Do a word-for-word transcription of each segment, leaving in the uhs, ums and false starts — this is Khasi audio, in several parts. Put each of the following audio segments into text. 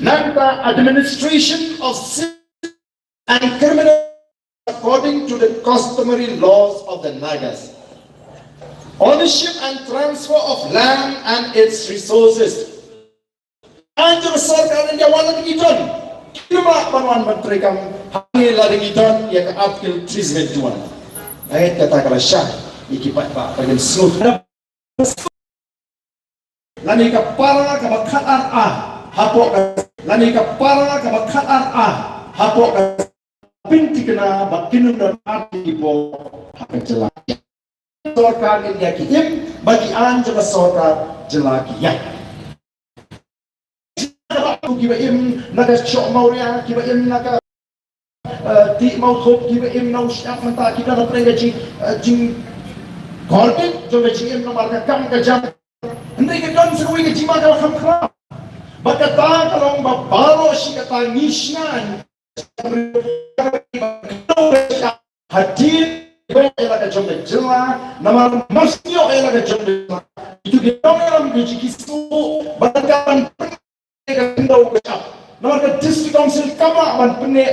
Nangta administration of civil and criminal according to the customary laws of the Nagas. Ownership and transfer of land and its resources. An jong ka sorkar India wat la dang i don, ki ma ban wan ban trei kam, hangne la dang i don ïa ka Article three seventy-one. Ïa kata ka la shah ïa ki paidbah ba kin sngewthuh. Lane ka para kaba khatar a hapoh ka, lane ka para kaba khatar a hapoh ka pynthikna ba kin ym don ar tylli ki bor ha ka jylla. Sorkar India ki im ba ki aiñ jong ka sorkar jylla ki ïaid. Kiba im na ka Chowk Mawria, kiba im na ka, eh, Tih Mawthup, kiba im na u shyiap mynta, kiba na pyrshah ka jing, eh, jingkordit jong ka jingim namar ka kam ka jam. Hynrei ka don sa kawei ka jingma kaba kham khraw. Ba kata ka long ba baroh shi katta ngi shngaiñ hadien ïa la ka jong ka jylla, namar mar shu ïa la ka jong ka jylla. Itu ki nongïalam ki jong ki shu ban ka ban pyneh ka khyndew ka shyiap. Namar ka District Council kam lah ban pyneh,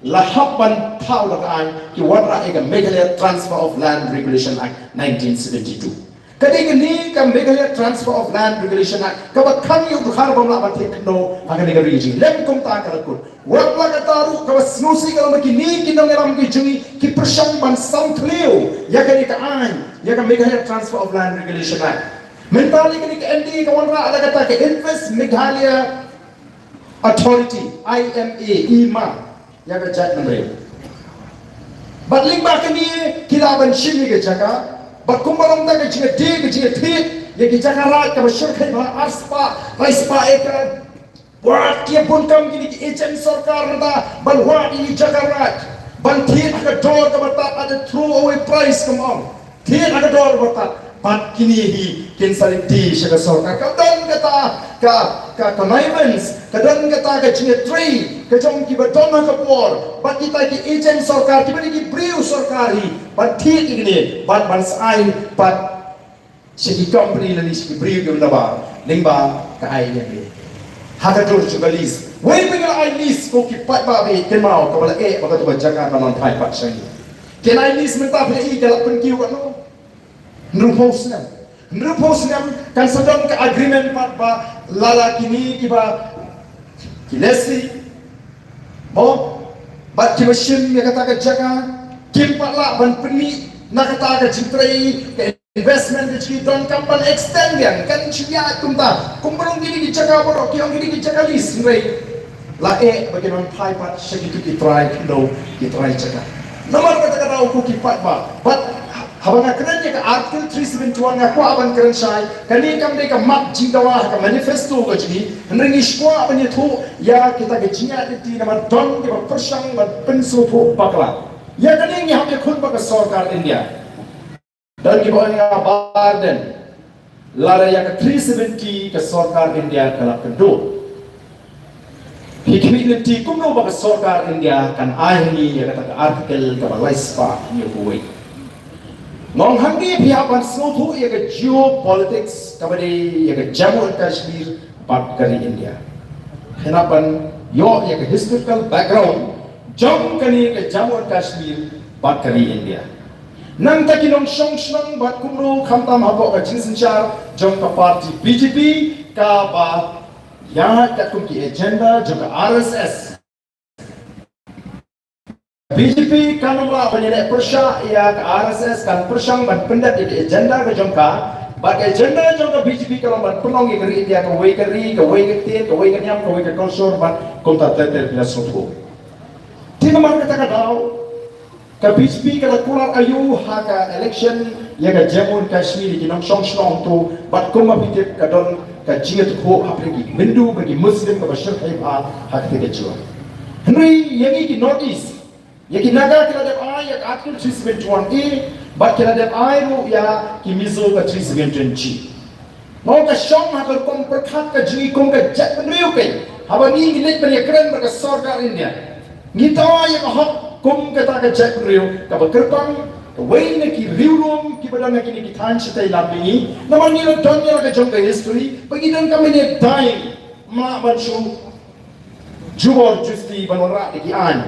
la hap ban thaw la ka aiñ, ki wanrah ïa ka Meghalaya Transfer of Land Regulation Act nineteen seventy-two. Ka dei kane ka Meghalaya Transfer of Land Regulation Act kaba khang ïa u dkhar bym lah ban thied khyndew ha kane ka ri jong ngi. Lem kumta ka la kut. Wat la kata ruh, kaba sngewsih ka long ba kine ki nongïalam ki jong ngi ki pyrshang ban sam thliew ïa kane ka aiñ, ïa ka Meghalaya Transfer of Land Regulation Act. Mynta lei kane ka M D A ka wanrah la kata ka Invest Meghalaya Authority, I M A, i ma ïa ka jaitbynriew. Bad lyngba kane ki lah ban shim ïa ka jaka. Bad kumba long ta ka jingïadei ka jingïathied ïa ki jaka raid kaba shyrkhei bha, arspah, laispah acre. Wat ki bun kam kine ki agent sorkar mynta ban wad ïa ki jaka raid, ban thied ha ka dor kaba tad, at a throw away price kam ong. Thied ha ka dor kaba tad. Bad kine hi kin sa lynti sha ka sorkar. Ka don kata ka, ka connivance, ka don kata ka jingïatrei ka jong kiba don ha ka bor bad kita ki agent sorkar kiba dei ki briew sorkar hi ban thied ïa kine, ban, ban sa ai pat sha ki company lane sha ki briew kiba nabar lyngba ka I M A. Ha ka dur jong ka lease. Wei ba ngi la ai lease, ko ki paidbah ba ïeit, kynmaw, kaba la eh ba kato ka jaka kan wan phai pat sha ngi. Kin ai lease mynta phi ïohi ka la pynkiew katno? Hynriewphew snem. Hynriewphew snem kan sa don ka agreement pat ba lada kine kiba, ki lessee, mo, bad kiba shim ïa kata ka jaka kim pat lah ban pynmih na kata ka jingtrei, ka investment ka jong ki, donkam ban extend biang, kan shu ïaid kumta. Kumba long kine ki jaka baroh ki ong kine ki jaka lease, hynrei la eh ba kin wan phai pat sha kito ki trai khyndew, ki trai jaka. Namar kata ka daw, ko ki paidbah, bad haba nga kren ïa ka Article three seventy-one, nga kwah ban kren shai, kane kam dei ka mat jingdawa ha ka manifesto ka jong ngi, hynrei ngi shu kwah ban ïathuh ïa kita ki jingïaid lynti namar don kiba pyrshang ban pynsngewthuh bakla. Ïa kane ngi hap ïakhun bad ka sorkar India. Don kiba ong ïa nga, Bah Ardent, lada ïa ka three seventy ka sorkar India ka la kynduh, phi khmih lynti kumno ba ka sorkar India kan ai ha ngi ïa kata ka article kaba laispah hynñiewphew wei. Nga ong hangne phi hap ban sngewthuh ïa ka geopolitics kaba dei ïa ka Jammu and Kashmir bad ka ri India. Phin hap ban ïoh ïa ka historical background jong kane ka Jammu and Kashmir bad ka ri India. Nangta ki nongshong shnong bad kumno, khamtam hapoh ka jingsynshar jong ka party B J P, kaba ïaid katkum ki agenda jong ka R S S. B J P kan ym lah ban ïaleh pyrshah ïa ka R S S, kan pyrshang ban pyndep ïa ka agenda ka jong ka. Bad ka agenda jong ka B J P ka long ban pynlong ïa ka ri India kawei ka ri, kawei ka ktien, kawei ka niam, kawei ka culture, bad kumta ter ter, phi la sngewthuh. Te namar kata ka daw, ka B J P ka la kular aïu ha ka election ïa ka Jammu and Kashmir, ïa ki nongshong shnong to, bad kumba phi tip ka don ka jingïathuhkhruh hapdeng ki Hindu bad ki Muslim kaba shyrkhei bha ha kata ka jylla. Hynrei ïa ngi ki North East, ïa ki Naga ki la dep ai ïa ka Article three seventy-one A, bad ki la dep ai ruh ïa ki Mizo ka three seventy-one G. Mo, ka shong ha ka rukom pyrkhat ka jong ngi kum ka jaitbynriew keiñ. Haba ngi ngi leit ban ïakren bad ka sorkar India, ngi dawa ïa ka hok kum kata ka jaitbynriew kaba kyrpang kawei na ki riewlum kiba don ha kine ki thaiñ shatei lad ngi. Namar ngi la don ïa la ka jong ka history ba ngi donkam ban ïadei, ym lah ban shu jubor justi ban wanrah da ki aiñ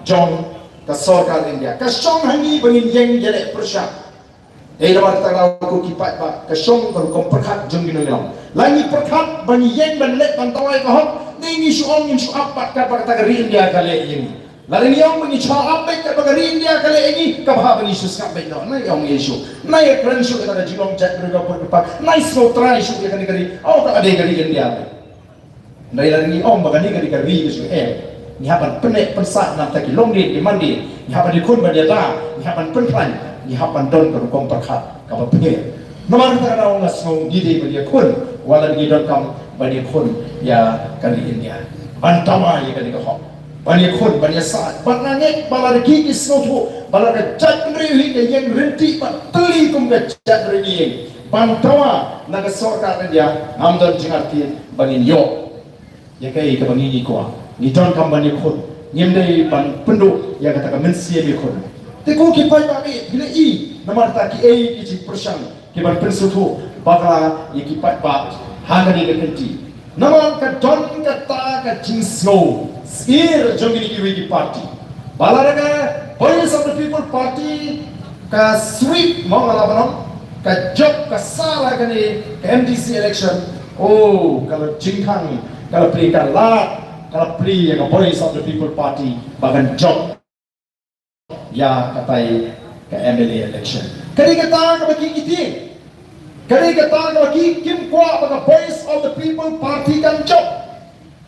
jong ka sorkar India. Ka shong ha ngi ba ngin ïeng ïaleh pyrshah. Dei namar kata ka daw ko ki paidbah, ka shong ka rukom pyrkhat jong ngi nongïalam. La ngi pyrkhat ban ïeng ban leh ban tawai ka hok, ne ngi shu ong ngin shu ap pat katba kata ka ri India ka leh ïa ngi. Lada ngi ong ba ngi shu ap pat katba ka ri India ka leh ïa ngi, ka bha ba ngi shu sngap beit noh. Nai ong ïa shu, nai ïa kren shu kata ka jinglong jaitbynriew ka pyrkhat, nai sngewtrai shu ïa kane ka ri. Aw, ka dei ka ri India. Hynrei lada ngi ong ba kane ka dei ka ri ka jong ngi, ngi hap ban pynneh pynsah na bynta ki longdien ki mandien, ngi hap ban ïakhun ban ïada, ngi hap ban pynkhlaiñ, ngi hap ban don ka rukom pyrkhat kaba pher. Namar kata ka daw nga sngew ngi dei ban ïakhun, wat la ngi donkam ban ïakhun ïa ka ri India, ban dawa ïa kane ka hok, ban ïakhun ban ïasaid. Bad nga ngeit ba la da ki ki sngewthuh ba la da ka jaitbynriew hi ka ïeng ryntih bad tylli kum ka jaitbynriew ngi ïeng ban dawa na ka sorkar India, ngam don jingartatien ba ngin ïoh ïa kaei kaba ngi ngi kwah. Ngi donkam ban ïakhun, ngim dei ban pynduh ïa kata ka mynsiem ïakhun. Te ko ki paidbah, phi la i namar kata kiei ki jingpyrshang kiban pynsngewthuh bakla ïa ki paidbah ha kane ka kynti. Namar ka don kata ka jingsngew syier jong kine kiwei ki party ba lada ka Voice of the People Party ka sweep, mo, nga lah ban ong, ka jop, ka sah ha kane ka M D C election. Oh, ka la jingkhang, ka la plie, ka la, ka la plie ïa ka Voice of the People Party ba kan jop ïa katai ka M L A election. Ka dei kata kaba ki ki tieng. Ka dei kata kaba ki kim kwah ba ka Voice of the People Party kan jop.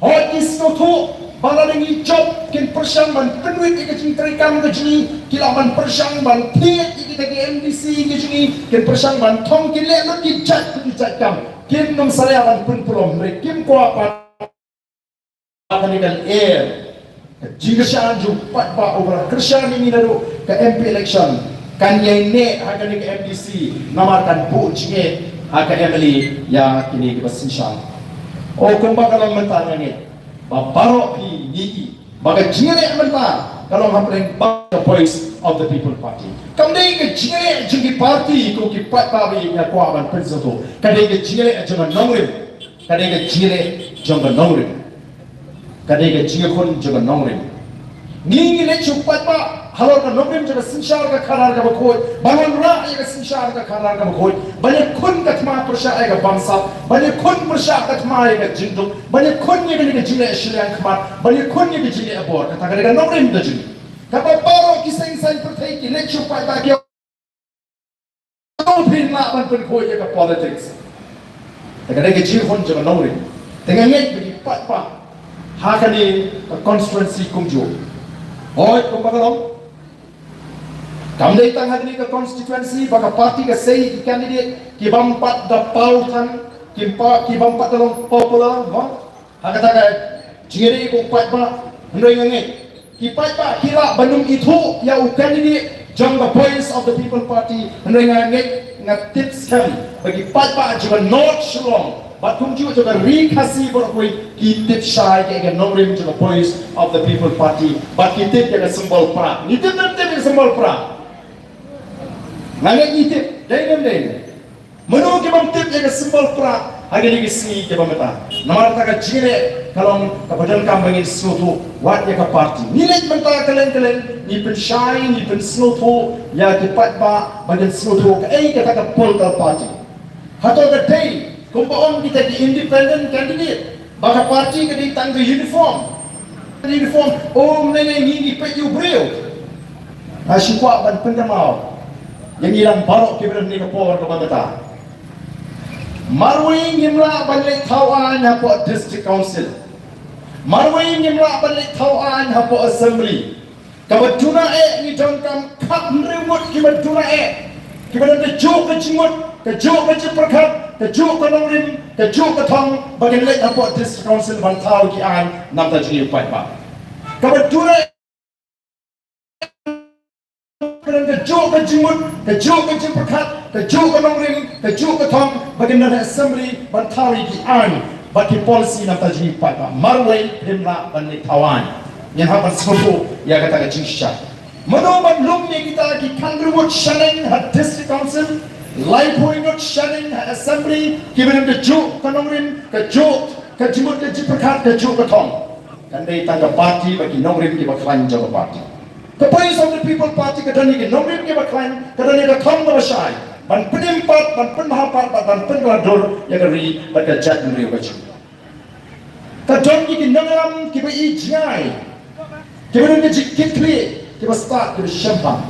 Hooid, ki sngewthuh ba lada ngi jop kin pyrshang ban pynwit ïa ka jingtrei kam ka jong ngi, ki lah ban pyrshang ban thied ïa kita ki M D C ka jong ngi, kin pyrshang ban thong, kin leh lut ki jait ki jait kam, kin nym salia ban pynpulom, hynrei kim kwah ba kane kan er ka jingkyrshan jong u paidbah uba la kyrshan ïa ngi naduh ka M P election kan ïai neh ha kane ka M D C, namar kan buh jingeh ha ka M L A ïa kine kiba synshar. O, kumba ka long mynta nga ngeit ba baroh phi ngi i ba ka jingïaleh mynta ka long hapdeng ba ka Voice of the People Party. Kam dei ka jingïaleh jong ki party ko ki paidbah ba nga kwah ban pynsngewthuh. Ka dei ka jingïaleh jong ka nongrim. Ka dei ka jingïaleh jong ka nongrim. Ka dei ka jingïakhun jong ka nongrim. Ngi ngi leit shu paidbah halor ka nongrim jong ka synshar ka khadar kaba khuid, ban wanrah ïa ka synshar ka khadar kaba khuid, ban ïakhun ka thma pyrshah ïa ka bamsap, ban ïakhun pyrshah ka thma ïa ka jingduk, ban ïakhun ïa kane ka jingleh shiliang khmat, ban ïakhun ïa ka jingleh bor. Kata ka dei ka nongrim ka jong ngi. Kaba baroh ki seng saiñ pyrthei ki leit shu paidbah ki Phi lah ban pynkhuid ïa ka politics. Te ka dei ka jingkhun jong ka nongrim. Te nga ngeit ba ki paidbah ha kane ka constituency kumjuh. Hooid, kumba ka long, kam dei tang ha kane ka constituency ba ka party ka sei ki candidate ki bym pat da paw than, ki pa, ki bym pat da long popular, mo? Ha kata ka jingïadei ko paidbah, hynrei nga ngeit ki paidbah ki lah ban ym ithuh ïa u candidate jong ka Voice of the People Party, hynrei nga ngeit, nga tip skhem ba ki paidbah jong ka North Shillong bad kumjuh jong ka Ri Khasi baroh kawei ki tip shai ïa ka nongrim jong ka Voice of the People Party bad ki tip ïa ka symbol pra. Ngi tip ne ym tip ïa ka symbol pra? Nga ngeit ngi tip, dei ne ym dei? Mano ki bym tip ïa ka symbol pra ha kine ki sngi kiba mynta? Namar kata ka jingïaleh ka long kaba donkam ba ngin sngewthuh wat ïa ka party. Ngi leit mynta kylleng kylleng, ngi pynshai, ngi pynsngewthuh ïa ki paidbah ba ngin sngewthuh kaei kata ka political party. Hato ka dei kumba ong kita ki independent candidate ba ka party ka dei tang ka uniform? Uniform, um, ne ne ngi ngi peit ïa u briew. Nga shu kwah ban pynkynmaw ïa ngi lang baroh kiba don ha kane ka por kaba mynta. Marwei ngim lah ban leit thaw aiñ hapoh District Council. Marwei ngim lah ban leit thaw aiñ hapoh Assembly. Kaba duna eh ngi donkam khathynriew ngut kiba duna eh, kiba don kajuh ka jingmut, kajuh ka jingpyrkhat, kajuh ka nongrim, kajuh ka thong ba kin leit hapoh District Council ban thaw ki aiñ na ka bynta jong u paidbah. Kaba duna eh, ka don kajuh ka jingmut, kajuh ka jingpyrkhat, kajuh ka nongrim, kajuh ka thong ba kin don ha Assembly ban thaw ïa ki aiñ bad ki policy na ka bynta jong u paidbah. Marwei phim lah ban leit thaw aiñ. Ngin hap ban sngewthuh ïa kata ka jingshisha. Mano ban lum ïa kita ki khyndai ngut shaneng ha District Council, laiphew ngut shaneng ha Assembly, kiba don kajuh ka nongrim, kajuh ka jingmut, ka jingpyrkhat, kajuh ka thong? Kan dei tang ka party bad ki nongrim kiba khlaiñ jong ka party. Ka Voice of the People Party ka don ïa ki nongrim kiba khlaiñ, ka don ïa ka thong kaba shai ban pynim pat, ban pynbha pat, ban, ban pynkylla dur ïa ka ri bad ka jaitbynriew ka jong ngi. Ka don ïa ki nongïalam kiba ïeit jngai, kiba don ka jingkitkhlieh, kiba stad, kiba shemphang.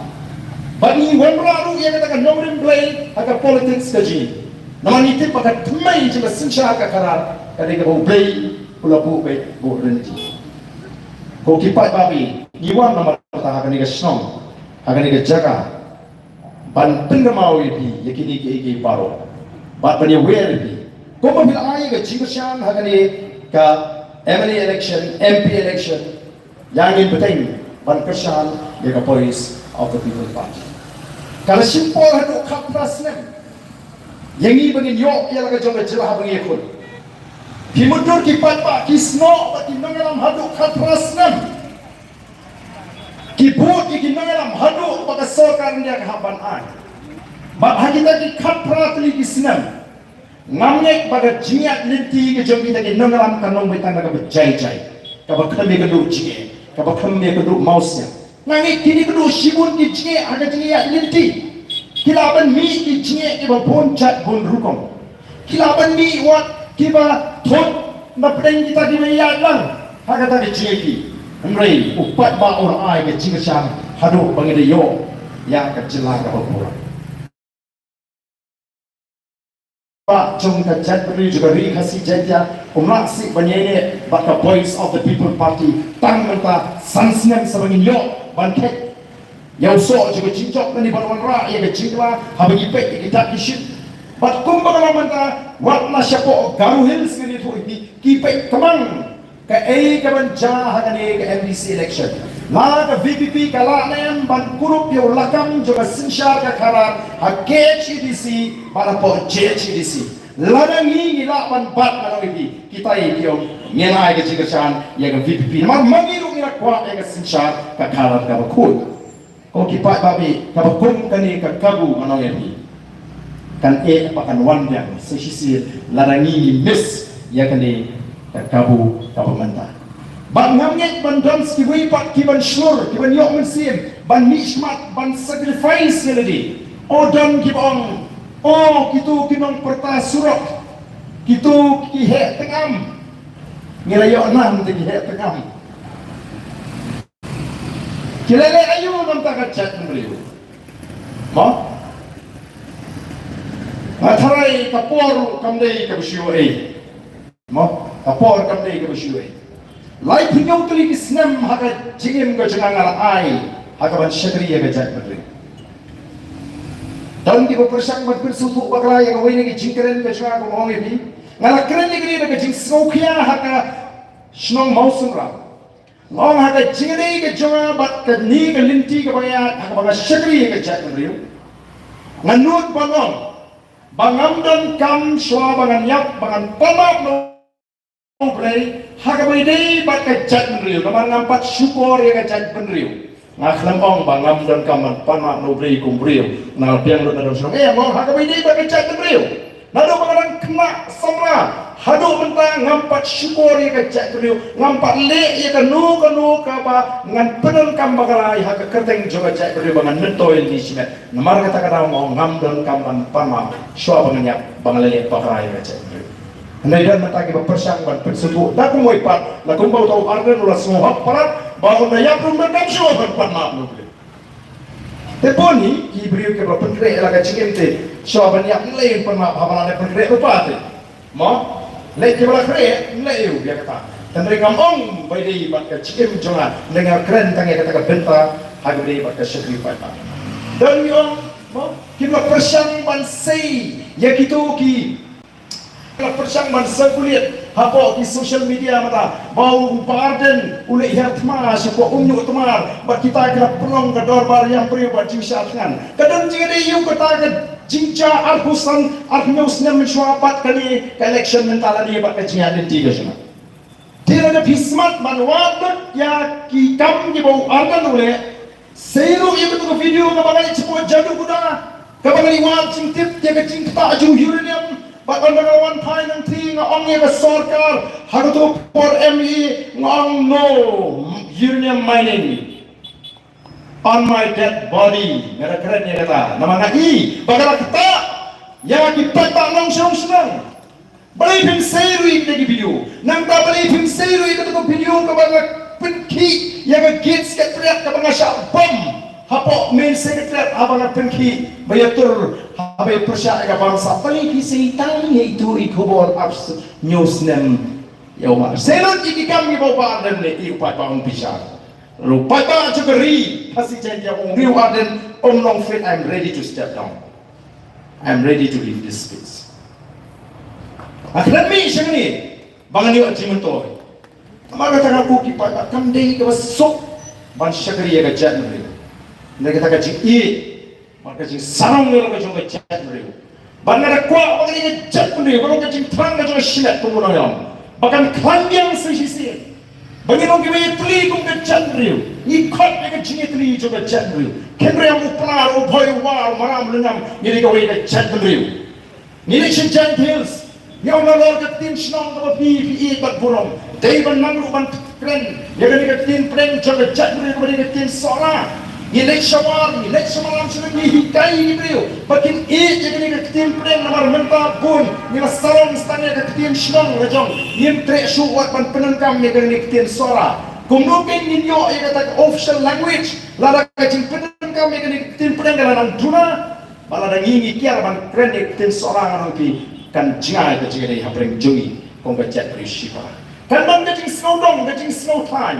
Bad ngi wanrah ruh ïa kata ka nongrim Blei ha ka politics ka jong ngi. Namar ngi tip ba ka thymmei jong ka synshar ka khadar ka dei kaba U Blei u la buh beit buh rynti. Ko ki paidbah, ngi wan namar kata ha kane ka shnong, ha kane ka jaka, ban pynkynmaw ïa phi ïa kine kiei kiei baroh, bad ban ïawer ïa phi. Kumba phi la ai ïa ka jingkyrshan ha kane ka M L A election, M P election, ïa ngin bteng ban kyrshan ïa ka Voice of the People Party. Ka la shim por haduh khatphra snem ïa ngi ba ngin ïoh ïa la ka jong ka jylla haba ngi ïakhun. Phi mutdur ki paidbah, ki snoh bad ki nongïalam haduh khatphra snem. Ki bud ïa ki nongïalam haduh ba ka sorkar India ka hap ban ai. Bad ha kita ki khatphra tylli ki snem, ngam ngeit ba ka jingïaid lynti ka jong kita ki nongïalam kan long beit tang kaba jai jai, kaba khlem ïakynduh jingeh, kaba khlem ïakynduh mawsiang. Nga ngeit kine ki duh shibun ki jingeh ha ka jingïaid lynti. Ki lah ban mih ki jingeh kiba bun jait bun rukom. Ki lah ban mih wat kiba thut na pdeng kita kiba ïaid lang ha kata ka jingeh ki. Hynrei u paidbah u la ai ka jingkyrshan haduh ba ngi da ïoh ïa ka jylla kaba burom. Ba jong ka jaitbynriew jong ka Ri Khasi Jaiñtia um lah sih ban ïaineh bad ka Voice of the People Party tang mynta san snem sa ba ngin ïoh ban khet ïa u soh jong ka jingjop kane ban wanrah ïa ka jingkylla haba ngi peit ïa ki dak ki shit. Bad kumba ka long mynta, wat la shapoh Garo Hills ngan ïathuh ïa phi, ki peit tymmen kaei kaban jia ha kane ka M D C election. La ka V P P ka lah ne em ban kurup ïa u lakam jong ka synshar ka khadar ha K H A D C bad hapoh J H A D C. Lada ngi ngi lah ban bat, nga ong ïa phi, kita ki ong ngin ai ka jingkyrshan ïa ka V P P. Namar ma ngi ruh ngi la kwah ïa ka synshar ka khadar kaba khuid. Ko ki paidbah, kaba kum kane ka kabu, nga ong ïa phi, kan eh ba kan wan biang sa shisien lada ngi ngi miss ïa kane ka kabu kaba mynta. Bad ngam ngeit ban don sa kiwei pat kiban shlur, kiban ïoh mynsiem ban mih shakhmat, ban sacrifice ïa lade. O, don kiba ong, o, kito ki nongpyrta surok, kito ki heh tyngam. Ngi la ïoh nam te ki heh tyngam. Ki leh leh aïu na bynta ka jaitbynriew? Mo? Nga tharai ka por kam dei kaba shu ïoh ei. Mo? Ka por kam dei kaba shu ïoh ei. Laiphew hynñiew tylli ki snem ha ka jingim ka jong nga nga la ai ha kaban shakri ïa ka jaitbynriew. Don kiba pyrshang ban pynsngewthuh bakla ïa kawei na ki jingkren ka jong nga, kumba ong ïa phi. Nga la kren ïa kane da ka jingsngewkhia ha ka shnong Mawsynram. Nga ong ha ka jingïadei ka jong nga bad kane ka lynti kaba nga ïaid ha kaba nga shakri ïa ka jaitbynriew. Nga nud ban ong ba ngam don kam shuwa ba ngan ïap, ba ngan pan map na U Blei ha kaba ïadei bad ka jaitbynriew, namar ngam pat shukor ïa ka jaitbynriew. Nga khlem ong ba ngam don kam ban pan map na U Blei kum briew na biang lut na dong shnong. Eh, nga ong ha kaba ïadei bad ka jaitbynriew. Naduh ba nga dang khynnah samla haduh mynta ngam pat shukor ïa ka jaitbynriew, ngam pat leh ïa kano kano kaba ngan pyndonkam bakla ha ka kyrteng jong ka jaitbynriew ba ngan myntoi lynti shimet. Namar kata ka daw nga ong ngam don kam ban pan map shuwa ba ngan ïap, ba ngan leh bakla ïa ka jaitbynriew. Hynrei don mynta kiba pyrshang ban pynsngewthuh da kumwei pat, la kumba uta u Ardent u la sngew hok palat ba u la ïap ruh ym don kam shuwa ban pan map na U Blei. Te bun hi ki briew kiba pynkhreh la ka jingim te, shuwa ban ïap, ym lei, yn pan map haba la dep pynkhreh ruh pat te. Mo? Lei kiba la khreh, ym lei ïa kata. Hynrei ngam ong ba ïadei bad ka jingim jong nga, hynrei nga kren tang ïa kata ka bynta ha kaba ïadei bad ka shakri paidbah. Don ki ong, mo, kiba la pyrshang ban sei ïa kito ki la pyrshang ban circulate hapoh ki social media mynta ba u Bah Ardent u leh hiar thma shapoh Umñiuhtmar, bad kita ki la pynlong ka dorbar ïam briew bad jingshah thngan. Ka don jingïadei ïa u kata ka jingjia arphew san arphew hynñiew snem mynshuwa bad kane ka election mynta lane bad ka jingïaid lynti ka jong nga? Te lada phi smat ban wad lut ïa ki kam kiba u Ardent u leh, sei ruh ïa katu ka video kaba nga leh shapoh Jadu Guda, kaba nga leh wad jingtip ïa ka jingktah jong u uranium, Bad ynda nga wan phai nangta nga ong ïa ka sorkar, ha kato por M E nga ong no uranium mining on my dead body. Nga da kren ïa kata namar nga i ba ka la ktah ïa ki paidbah nongshong shnong. Balei phim sei ruh ïa kita ki video? Nangta balei phim sei ruh ïa kata ka video kaba nga pynkhih ïa ka gate secretariat kaba nga shah bom hapoh main secretariat haba nga pynkhih ba ïatur haba ïa pyrshah ïa ka bamsap? Balei phi sei tang ïa itu i khubor ap hynñiew snem ïa u Bah Ardent? Sei lut ïa ki kam kiba u Bah Ardent leh ïa u paidbah, un bishar. Ruh paidbah jong ka ri Khasi Jaiñtia, ong ri u Ardent, ong Nongfit, I'm ready to step down. I'm ready to leave this space. Nga khlem mih sha kane ba ngan ïoh jingmyntoi. Namar kata nga kyrpad ba kam dei kaba suk ban shakri ïa ka jaitbynriew. Hynrei kata ka jingïeit bad ka jingsarong ïa la ka jong ka jaitbynriew. Bad nga da kwah ba kane ka jaitbynriew ka long ka jingthrang ka jong ka shimet kum u nongïalam ba kan khlaiñ biang sa shisien. Ba ngi long kiba ïatylli kum ka jaitbynriew. Ngi khot ïa ka jingïatylli jong ka jaitbynriew. Kynrem u Pnar, u Bhoi, u War, u Maram, u Lyngngam, ngi dei kawei ka jaitbynriew. Ngi leit sha Jaintia Hills. Ngi ong nalor ka ktien shnong kaba phi, phi ïeit bad burom. Dei ban nang ruh ban kren ïa kane ka ktien pdeng jong ka jaitbynriew kaba dei ka ktien Sohra. Ngi leit sha War, ngi leit sha Maram, sha ngi hikai ïa ki briew ba kin ïeit ïa kane ka ktien pdeng namar mynta bun ngi la sarong tang ïa ka ktien shnong la jong. Ngim treh shuh wat ban pyndonkam ïa kane ka ktien Sohra. Kumno kein ngin ïoh ïa kata ka official language lada ka jingpyndonkam ïa kane ka ktien pdeng ka la nang duna? Ba lada ngi ngi kiar ban kren ïa ka ktien Sohra, nga ong ïa phi, kan jngai ka jingïadei hapdeng jong ngi kum ka jaitbynriew shipara. Kan don ka jingsngewdong, ka jingsngewthaiñ.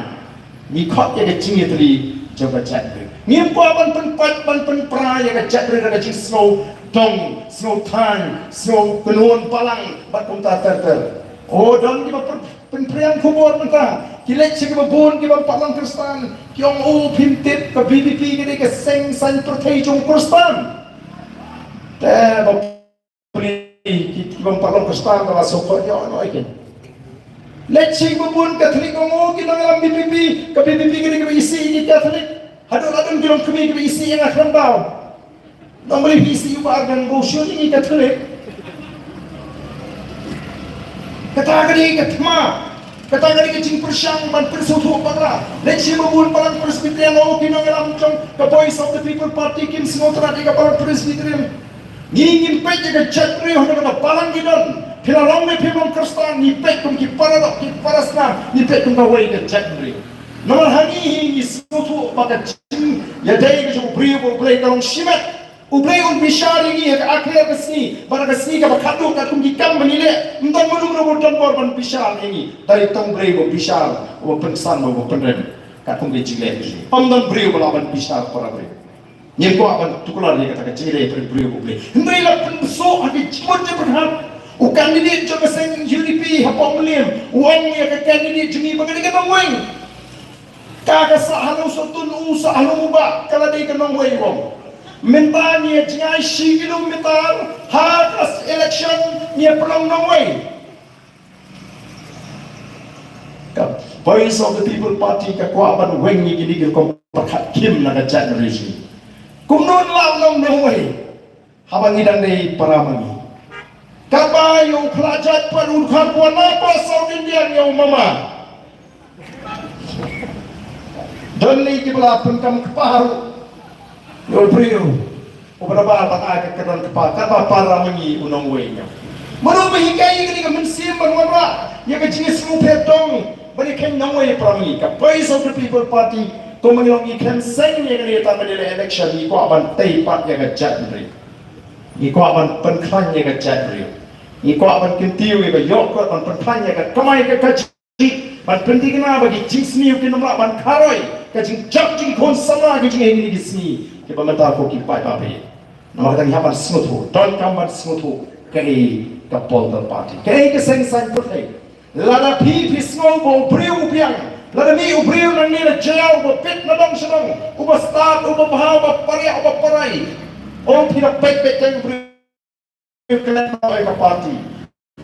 Ngi khot ïa ka jingïatylli jong ka jaitbynriew. Ngim kwah ban pynpait ban pynpra ïa ka jaitbynriew da ka jingsngewdong, sngewthaiñ, sngewkynhun balang bad kumta ter ter. O, don kiba pyn- pynphriang khubor mynta, ki leit sha kiba bun kiba ym pat long Khristan, ki ong, o, phim tip, ka V P P ka dei ka seng saiñ pyrthei jong u Khristan. Te ba pule ki, kiba ym pat long Khristan ka la sngewthuh ïa u, ïa u, ïa u. Leit sha kiba bun Katholik, ong, o, ki nongïalam V P P, ka V P P ka dei kaba isih ïa ki Katholik. Haduh la don ki longkmie kiba isih ïa nga khlem daw. Nong, balei phi isih ïa u Bah Ardent, ba u shu ïa ngi Katholik? Kata ka dei ka thma. Kata ka dei ka jingpyrshang ban pynsngewthuh bakla. Leit sha kiba bun balang Presbyterian, o, ki nongïalam jong ka Voice of the People Party kim sngewtynnat ïa ka balang Presbyterian. Ngi ngin peit ïa ka jaitbynriew ha kata ka balang ki don. Phi la long ne phim long Khristan, ngi peit kum ki para doh, ki para snam, ngi peit kum kawei ka jaitbynriew. Namar ha ngi hi ngi sngewthuh ba ka jingïadei ka jong u briew bad U Blei ka long shimet. U Blei un bishar ïa ngi ha ka akhiar ka sngi, bad ha ka sngi kaba khatduh katkum ki kam ba ngi leh, ym don mano mano ba don bor ban bishar ïa ngi. Dei tang U Blei uba bishar, uba pynksan bad uba pynrem. Katkum ka jingleh ka jong ngi, ym don briew ba lah ban bishar para briew. Ngim kwah ban tuklar ïa kata ka jingïadei para briew bad U Blei. Hynrei la pynbsuk ha ki jingmut jingpyrkhat. U candidate jong ka seng U D P hapoh Mylliem u ong ïa ka candidate jong ngi ba ka dei ka nongwei. Ka, ka sah ha Nongstoiñ, u sah ha Nongbah, ka la dei ka nongwei, u ong. Mynta ngi ïa jngai shi kilometer ha ka election ngi ïa pynlong nongwei. Ka Voice of the People Party ka kwah ban weng ïa kine ki rukom pyrkhat khim na ka jaitbynriew. Kumno ngi lah ban long nongwei haba ngi dang dei para ma ngi? Katba ïa u Khlajat pat u dkhar, u wan na South India ïa u mama. Don lei kiba la pyndonkam kpa ruh ïa u briew uba da bam ban ai ka kyrdan kpa, katba para ma ngi u nongwei. Mano ba hikai ïa kane ka mynsiem ban wanrah ïa ka jingsngewpher dong ban ïakheiñ nongwei para ma ngi? Ka Voice of the People Party, kumba ngi long, ngi khlem seng ïa kane, tang ba dei la election. Ngi kwah ban tei pat ïa ka jaitbynriew. Ngi kwah ban pynkhlaiñ ïa ka jaitbynriew. Ngi kwah ban kyntiew ïa ka ïoh kot, ban pynkhlaiñ ïa ka kamai ka kajih, ban pynthikna ba ki jingsniew kin ym lah ban kharoi ka jingjop jingkhun samla ka jong ngi ha kine ki sngi kiba mynta, ko ki paidbah. Namar kata ngi hap ban sngewthuh, donkam ban sngewthuh kaei ka political party, kaei ka seng saiñ pyrthei. Lada phi, phi sngew ba u briew u biang, lada mih u briew nangne na jylla uba bit na dong sha dong, uba stad, uba bha, uba pariah, uba parai, ong phi, da peit peit ka u briew khlem ïa ka party.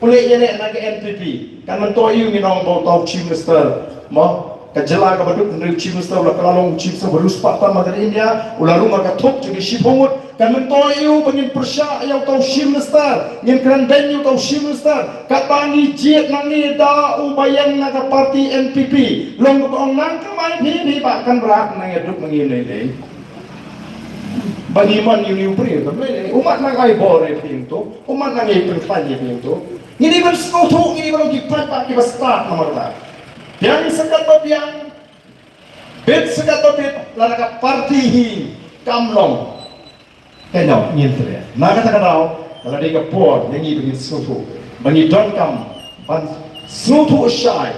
U leh ïa leh na ka N P P. Kan myntoi ïa u, ngin ong ba uta u Chief Minister, mo, ka jylla kaba duk, hynrei u Chief Minister u la kylla long u Chief Minister ba riewspah tam ha ka India, u la rung ha ka thup jong ki shiphew ngut. Kan myntoi ïa u ba ngin pyrshah ïa uta u Chief Minister, ngin kren beiñ ïa uta u Chief Minister. Katba ngi jied nangne da u ba ïeng na ka party N P P, long ba ong nang kamai phi phi ba kan brak nang ïa duk ma ngi lei lei. Ba ngi mon ïa u briew ba lei lei. U mat nang ai bor ïa phi to, u mat nang ai pynkhlaiñ ïa phi to. Ngi dei ban sngewthuh, ngi dei ban long ki paidbah kiba stad namar ta. Biang sa katba biang, bit sa katba bit, lada ka party hi kam long, ka ñiaw ngin treh. Na kata ka daw, ka la dei ka por ïa ngi ba ngin sngewthuh, ba ngi donkam ban sngewthuh shai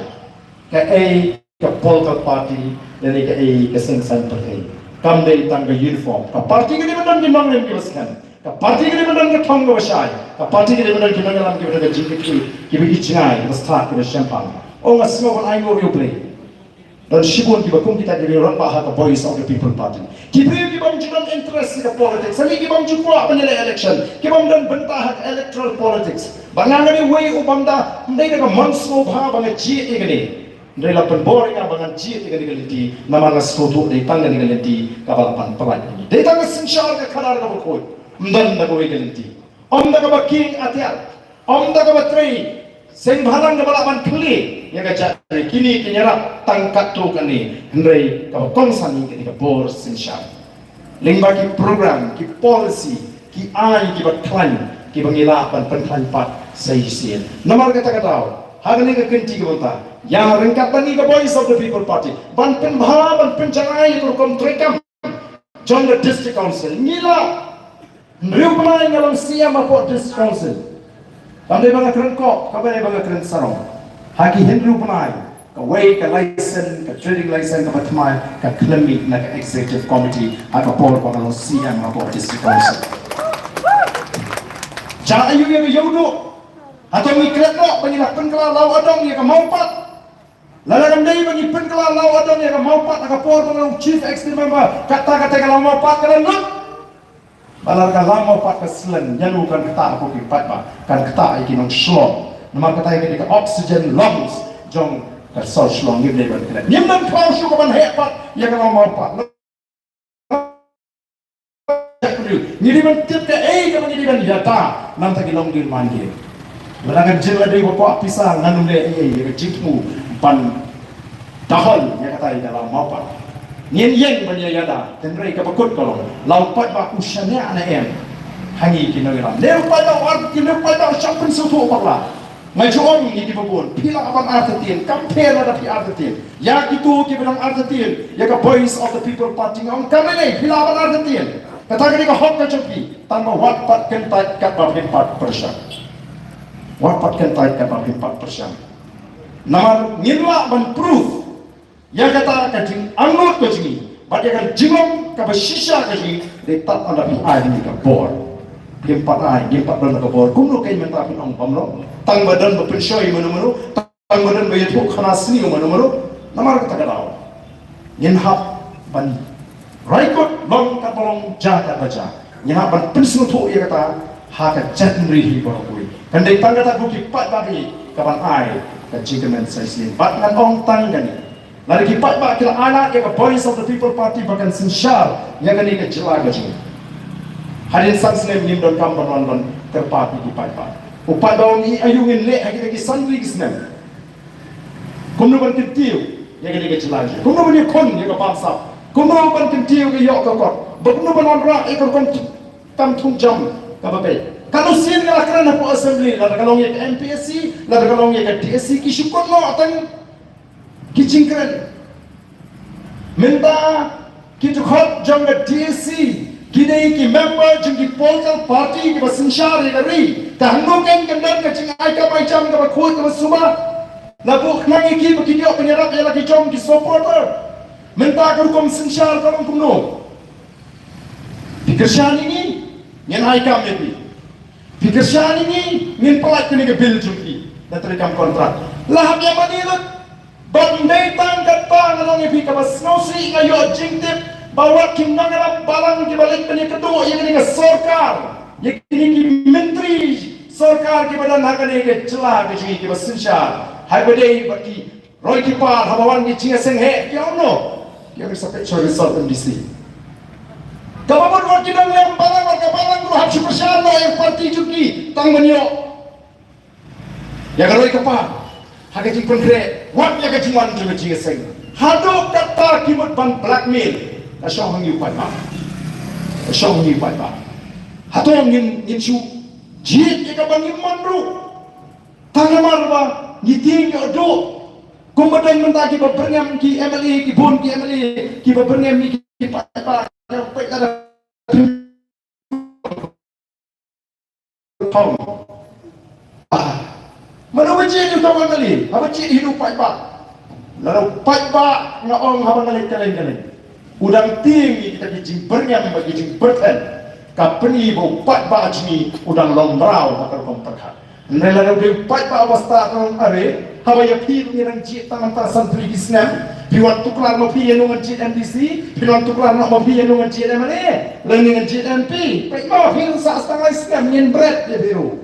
kaei ka political party lane kaei ka seng saiñ pyrthei. Kam dei tang ka uniform. Ka party ka dei ban don ki nongrim kiba skhem. Ka party ka dei ban don ka thong kaba shai. Ka party ka dei ban don ki nongïalam kiba don ka jingkitkhlieh, kiba ïeit jngai, kiba stad, kiba shemphang. Ong nga sngew ban ai nguh ïa U Blei. Don shibun kiba kum kita ki rangbah ha ka Voice of the People Party. Ki briew ki bym ju don interest ïa ka politics, ha ki bym ju kwah ban ïaleh election, ki bym don bynta ha ka electoral politics. Ba nga nga dei uwei u bym da, ym dei da ka mon sngewbha ba nga jied ïa kane. Hynrei la pynbor ïa nga ba ngan jied ïa kane ka lynti, namar nga sngewthuh dei tang kane ka lynti kaba la pan pyllait ïa ngi. Dei tang ka synshar ka khadar kaba khuid. Ym don da kawei ka lynti. Ym da kaba king atiar. Ym da kaba trei seng bhalang kaba lah ban khlieh ïa ka jaitbynriew. Kine ki ïarap tang katto katne, hynrei kaba kongsan hi ka dei ka bor synshar. Lyngba ki program, ki policy, ki aiñ kiba khlaiñ, kiba ngi lah ban pynkhlaiñ pat sa shisien. Namar kata ka daw, ha kane ka kynti ka bynta, ïa ryngkat bad ngi ka Voice of the People Party, ban pynbha, ban pynjangai ïa ka rukom treikam jong ka District Council. Ngi lah, hynriew bnai nga long C M hapoh District Council. Kam dei ba nga kren kop, kam dei ba nga kren sarong. Ha ki hynriew bnai, kawei ka license, ka trading license kaba thymmai, ka khlem mih na ka Executive Committee, ha ka por ba nga long C M hapoh District Council. Jia aïu ïa ka ïewduh? Hato ngi klet noh ba ngi la pynkylla Law Adong ïa ka Mawpat? Lada kam dei ba ngi pynkylla Law Adong ïa ka Mawpat ha ka por ba nga long Chief Executive Member, kata kata ka Law Mawpat ka la lut. Ba lada ka Law Mawpat ka slem, ïa u kan ktah hapoh ki paidbah, kan ktah ïa ki nongshong. Namar kata ïa ka dei ka oxygen lungs jong ka sor Shillong, ngim dei ban klet. Ngim dei ban khlaw shuh ka ban heh pat ïa ka Law Mawpat. Ngi dei ban tip kaei kaba ngi dei ban ïada na bynta ki longdien manjir. Lada ngan jin la dei ba kwah pisa, ngan ym leh ei ei ïa ka jingthmu ban dahol ïa kata ïa ka Law Mawpat. Ngin ïeng ban ïa ïada, hynrei kaba kut ka long, la u paidbah u shaniah ne em ha ngi ki nongïalam? Ne u paidbah u ar, ki ne u paidbah u shah pynsngewthuh bakla? Nga ju ong ïa kiba bun, phi lah ban artatien, kam pher lada phi artatien. Ïa kito kiba dang artatien ïa ka Voice of the People Party, nga ong kam lei lei, phi lah ban artatien. Kata ka dei ka hok ka jong phi. Tangba wat pat kyntait katba phim pat pyrshang. Wat pat kyntait katba phim pat pyrshang. Namar ngin lah ban proof ïa kata ka jingangnud ka jong ngi bad ïa ka jinglong kaba shisha ka jong ngi, dei tang lada phi ai ïa ngi ka bor. Phim pat ai, ngim pat don ka bor. Kumno kein mynta phin ong bym long? Tangba don ba pynshoi mano mano, tangba don ba ïathuh khana sniew mano mano. Namar kata ka daw, ngin hap ban rai kut, long katba long, jia katba jia. Ngin hap ban pynsngewthuh ïa kata ha ka jaitbynriew hi baroh kawei. Kan dei tang kata ko ki paidbah hi kaban ai ka jingkmen sa shisien. Bad ngan ong tang kane, lada ki paidbah ki la ailad ïa ka Voice of the People Party ba kan synshar ïa kane ka jylla ka jong ngi, hadien san snem ngim donkam ban wan ban kyrpad ïa ki paidbah. U paidbah u ong, aïu ngin leh ha kita ki san tylli ki snem? Kumno ban kyntiew ïa kane ka jylla jong ngi? Kumno ban ïakhun ïa ka bamsap? Kumno ban kyntiew ïa ka ïoh ka kot? Bad kumno ban wanrah ïa ka rukom kam thung jam kaba beit? Katno sien nga la kren hapoh Assembly, lada ka long ïa ka M P S C, lada ka long ïa ka D S C, ki shu kut noh tang ki jingkren. Mynta ki dkhot jong ka D S C ki dei ki member jong ki political party kiba synshar ïa ka ri. Te hangno kein kan don ka jingai kam ai jam kaba khuid kaba suba? La buh khnang ïa ki ba kin ïoh ban ïarap ïa la ki jong ki supporter. Mynta ka rukom synshar ka long kumno? Phi kyrshan ïa ngi, ngin ai kam ïa phi. Phi kyrshan ïa ngi, ngin pyllait kane ka bill jong phi na treikam kontrak. La hap ïa mane lut. Bad ym dei tang katba nga long ïa phi kaba sngewsih, nga ïoh jingtip ba wat ki nongïalam balang kiba leit ban ïakynduh ïa kane ka sorkar, ïa kine ki myntri sorkar kiba don ha kane ka jylla ka jong ngi kiba synshar, haba dei bad ki roi ki par, haba wan ki jingïaseng heh, ki ong noh, ki ong sa peit sha result M D C. Kaba mut wat ki nonglem balang, wat ka balang ruh hap shu pyrshah noh ïa ka party jong ki, tang ban ïoh ïa ka roi ka par ha ka jingpynkhreh, wat ïa ka jingwan jong ka jingïaseng. Haduh katta ki mut ban blackmail. Ka shong hangne u paidbah. Ka shong hangne u paidbah. Hato ngin, ngin shu jied ïa kaba ngim mon ruh? Tang namar ba ngi tieng ïoh duh. Kumba don mynta kiba byrngem ki M L A, ki bun ki M L A kiba byrngem ïa ki paidbah, kiba peit lada thong. Ah. Mano ba jied ïa u tong M L A, haba jied ïa u paidbah. Lada u paidbah nga ong haba nga leit kylleng kylleng, u dang tieng ïa kita ki jingbyrngem bad ki jingbyrthen, ka pyni ba u paidbah jong ngi u dang long mraw ha ka rukom pyrkhat. Hynrei lada u dei u paidbah uba stad, u ong, are, haba ïa phi ruh ngi dang jied tang mynta san tylli ki snem, phi wan tuklar ma phi ïa nongwan jied M D C, phi wan tuklar noh ma phi ïa nongwan jied M L A, lane ngan jied M P. Peit ma phi, sa tang lai snem ngin bret ïa phi ruh.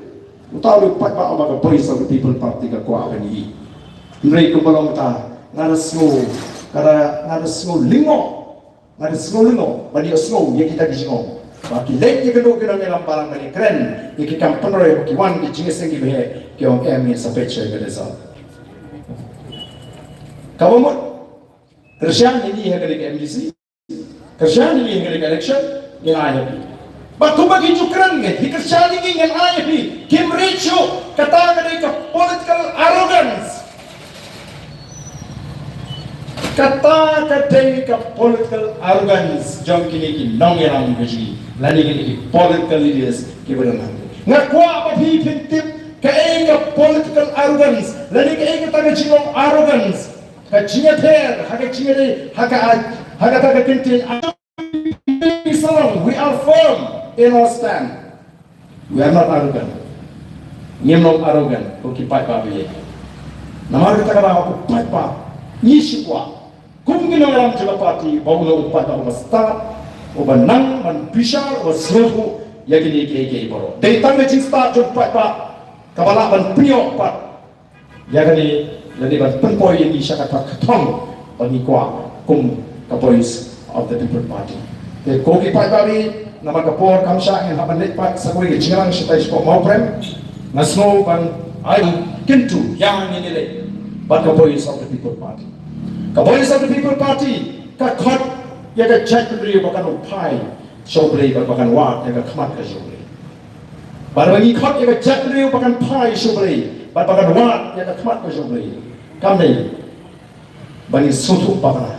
Uta u dei u paidbah uba ka Voice of the People Party ka kwah ban ïohi. Hynrei kumba long kata, nga da sngew, nga da, nga da sngew lyngngoh. Nga da sngew lyngngoh ban ïohsngew ïa kita ki jingong ba ki leit ïa kano kano ki nongïalam balang ban ïakren ïa ki kam pynroi ba ki wan ki jingïaseng kiba heh, ki ong em, ngin sa peit sha ka result. Kaba mut, kyrshan ïa ngi ha kane ka M D C, kyrshan ïa ngi ha kane ka election, ngin ai ha phi. Bad kumba ki ju kren, ngi, ki kyrshan ïa ngi, ngin ai ha phi, kim rieh shuh. Kata ka dei ka political arrogance. Kata ka dei ka political arrogance jong kine ki nongïalam ka jong ngi, lane kine ki political leaders kiba don hangne. Nga kwah ba phi phin tip kaei ka political arrogance, lane kaei kata ka jinglong arrogance. Ka jingïapher ha ka jingïadei, ha ka, ha kata ka kyntien Salong, we are firm in our stand. We are not arrogant. Ngim long arrogant, ko ki paidbah ba ïeit. Namar kata ka daw, ko paidbah, ngi shu kwah, kum ki nongïalam jong ka party, ba u long u paidbah uba stad, uba nang ban bishar, uba sngewthuh ïa kine kiei kiei baroh. Dei tang ka jingstad jong u paidbah kaba lah ban pynïoh pat ïa kane, lane ban pynpoi ïa ngi sha kata ka thong ba ngi kwah kum ka Voice of the People Party. Te ko ki paidbah, namar ka por kam shah, ngin hap ban leit pat sa kawei ka jingïalang shatai shapoh Mawprem. Nga sngew ban ai kyntu ïa ngi, ngi leit bad ka Voice of the People Party. Ka Voice of the People Party ka khot ïa ka jaitbynriew ba kan phai sha U Blei bad ba kan wad ïa ka khmat ka jong U Blei. Bad ba ngi khot ïa ka jaitbynriew ba kan phai sha U Blei bad ba kan wad ïa ka khmat ka jong U Blei. Kam dei ba ngi sngewthuh bakla,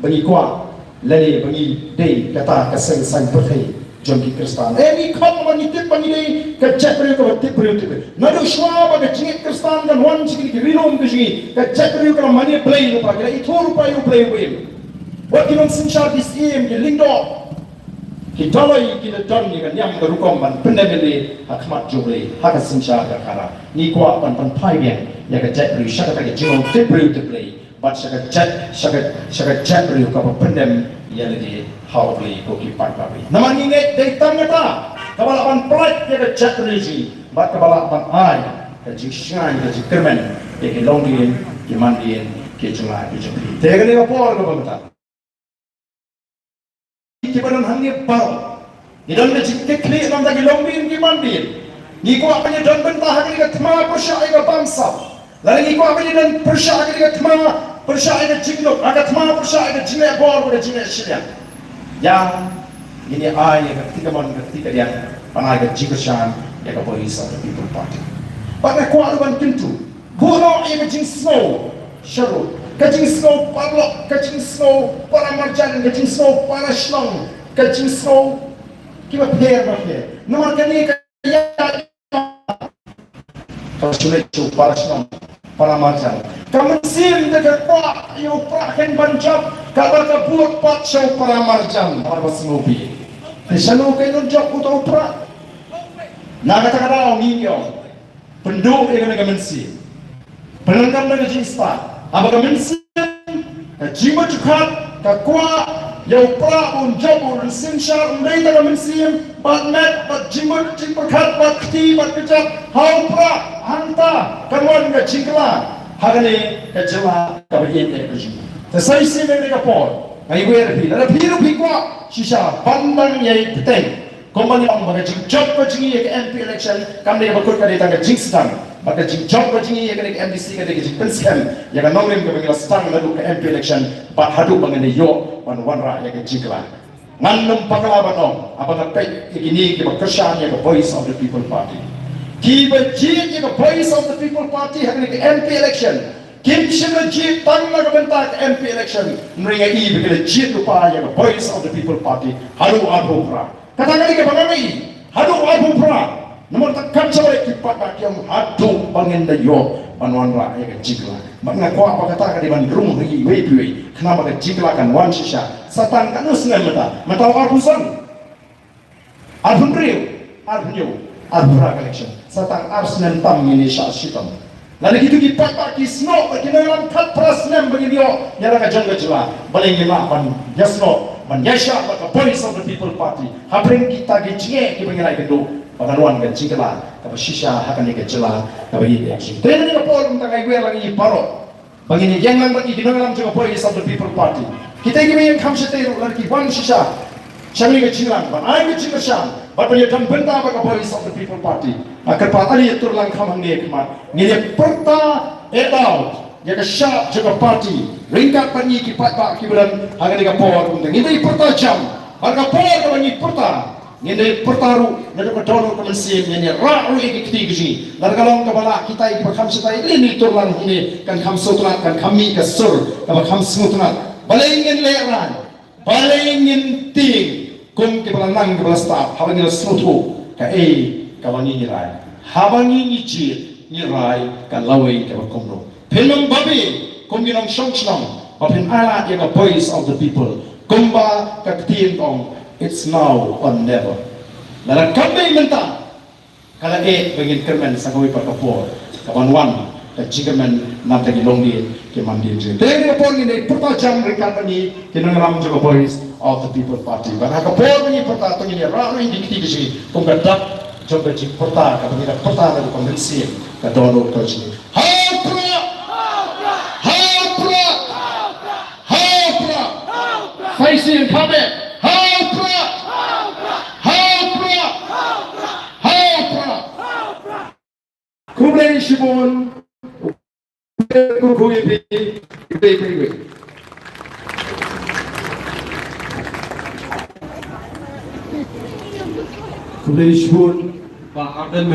ba ngi kwah, lane ba ngi dei kata ka seng saiñ pyrthei jong ki Khristan. Eh, ngi khot ba ngi tip ba ngi dei ka jaitbynriew kaba tip briew tip Blei. Naduh shuwa ba ka jingngeit Khristan kan wan sha kine ki ri lum ka jong ngi, ka jaitbynriew ka la mane Blei lypa, ki la ithuh lypa ïa U Blei uba im. Wat ki nongsynshar, ki syiem, ki lyngdoh, ki dolloi, ki la don ïa ka niam ka rukom ban pyndem ïaleh ha khmat jong U Blei ha ka synshar ka khara. Ngi kwah ban pynphai biang ïa ka jaitbynriew sha kata ka jinglong tip briew tip Blei bad sha ka jait, sha ka, sha ka jaitbynriew kaba pyndem ïalade ha U Blei, ko ki paidbah. Namar ngi ngeit dei tang kata kaba lah ban pynlait ïa ka jaitbynriew jong ngi bad kaba lah ban ai ka jingshngaiñ, ka jingkyrmen ïa ki longdien, ki mandien, ki jong nga, ki jong phi. Te kane ka por kaba mynta, kiba don hangne baroh, ngi don ka jingkitkhlieh na ka bynta ki longdien ki mandien. Ngi kwah ba ngi don bynta ha kane ka thma pyrshah ïa ka bamsap, lane ngi kwah ba ngi don pyrshah ha kane ka thma pyrshah ïa ka jingduk, ha ka thma pyrshah ïa ka jingleh bor bad ka jingleh shiliang. Ïa ngin ïa ai ïa ka kti kamon, ka kti kadiang, ban ai ka jingkyrshan ïa ka Voice of the People Party. Bad nga kwah ruh ban kyntu, buh noh ïa ka jingsngew sharum, ka jingsngew paralok, ka jingsngew paramarjan, ka jingsngew parashnong, ka jingsngew kiba pher bapher. Namar kane ka ïa ka shu leit sha u parashnong, paramarjan. Ka mynsiem te ka kwah ïa u Prah khein ban jop, kaba ka bud pat sha u paramarjan, namar ba sngewbha. Te shano kan ym jop uta u Prah? Na kata ka daw ngi ong, pynduh ïa kane ka mynsiem. Pynlong da ka jingstad. Haba ka mynsiem, ka jingmut jingpyrkhat ka kwah ïa u Prah ba un jop, un synshar, un dei da ka mynsiem bad met bad jingmut jingpyrkhat bad kti bad kjat ha u Prah, hangta kan wan ka jingkylla ha kane ka jylla kaba ïeit ka jong ngi. Te sa shisien ha kane ka por, Nga ïawer ïa phi, lada phi ruh phi kwah shisha ban dang ïai bteng. Kumba ngi ong ba ka jingjop ka jong ngi ïa ka M P election kam dei ba kut ka dei tang ka jingsdang. Ba ka jingjop ka jong ngi ïa kane ka M D C ka dei ka jingpynskhem ïa ka nongrim kaba ngi la sdang naduh ka M P election bad haduh ba ngin ïoh ban wanrah ïa ka jingkylla. Ngan nym bakla ban ong, haba nga peit ïa kine kiba kyrshan ïa ka Voice of the People Party. Kiba jied ïa ka Voice of the People Party ha kane ka M P election kim shym la jied tang na ka bynta ka M P election. Hynrei nga i ba ki la jied lypa ïa ka Voice of the People Party haduh arphew phra. Kata ka dei kaba nga i haduh arphew phra. Namar kata ka jong ki paidbah ki ong haduh ba ngin da ïoh ban wanrah ïa ka jingkylla. Bad nga kwah ba kata ka dei ban rung ha iwei pa iwei khnang ba ka jingkylla kan wan shisha. Sa tang katno snem mynta? Mynta arphew san, arphew hynriew, arphew hynñiew, arphew phra ka election. Sa tang ar snem tam ngin ïa shah shitom. Lada kito ki paidbah ki sngewbha, ki nongïalam khatphra snem ba ngin ïoh ïa la ka jong ka jylla. Balei ngin lah ban ïasnoh, ban ïaishah bad ka Voice of the People Party hapdeng kita ki jingeh kiba ngi la ïakynduh ba kan wan ka jingkylla kaba shisha ha kane ka jylla kaba ïeit. Te ha kane ka por mynta nga iwer lang ïa baroh ba ngin ïeng lang bad ki nongïalam jong ka Voice of the People Party. Kita kiba ïeng kham shatei ruh lada ki wan shisha sha kane ka jingïalang ban ai ka jingkyrshan bad ban ïadon bynta bad ka Voice of the People Party. Nga kyrpad, ale ïa tur lang kham hangne khmat, ngin ïa pyrta eh daw ïa ka shap jong ka party ryngkat bad ngi ki paidbah kiba don ha kane ka por. Kumta ngin ïa pyrta jam bad ka por kaba ngi pyrta ngin ïa pyrta ruh naduh ka dohnud ka mynsiem, ngin ïa rah ruh ïa ki kti ki jong ngi. Lada ka long kaba lah kita kiba kham shatei, ale ïa tur lang hangne kan kham sngewtynnat, kan kham mih ka sur kaba kham sngewtynnat. Balei ngin lehraiñ? Balei ngin tieng kum kiba la nang kiba la stad haba ngi la sngewthuh kaei kaba ngi ngi rai? Haba ngi ngi jied ngi rai ka lawei kaba kumno? Phin ym babe kum ki nongshong shnong ba phin ailad ïa ka Voice of the People. Kumba ka ktien ka ong, it's now or never. Lada kam dei mynta, ka la eh ba ngin kyrmen sa kawei pat ka por kaban wan ka jingkyrmen na bynta ki longdien ki mandien jong ngi. Te ha kane ka por ngin ïa pyrta jam ryngkat bad ngi ki nongïalam jong ka Voice of the People Party. Bad ha ka por ba ngin pyrta to ngin ïa rah ruh ïa ki kti ki jong ngi kum ka dak jong ka jingpyrta kaba ngi la pyrta naduh ka mynsiem ka dohnud ka jong ngi. Ha u Prah! Ha u Prah! Ha u Prah! Phaisien khabe. Ha u Prah! Ha u Prah! Ha u Prah! Khublei shibun. Khublei, khublei, khublei. Khublei shibun. Bah Ardent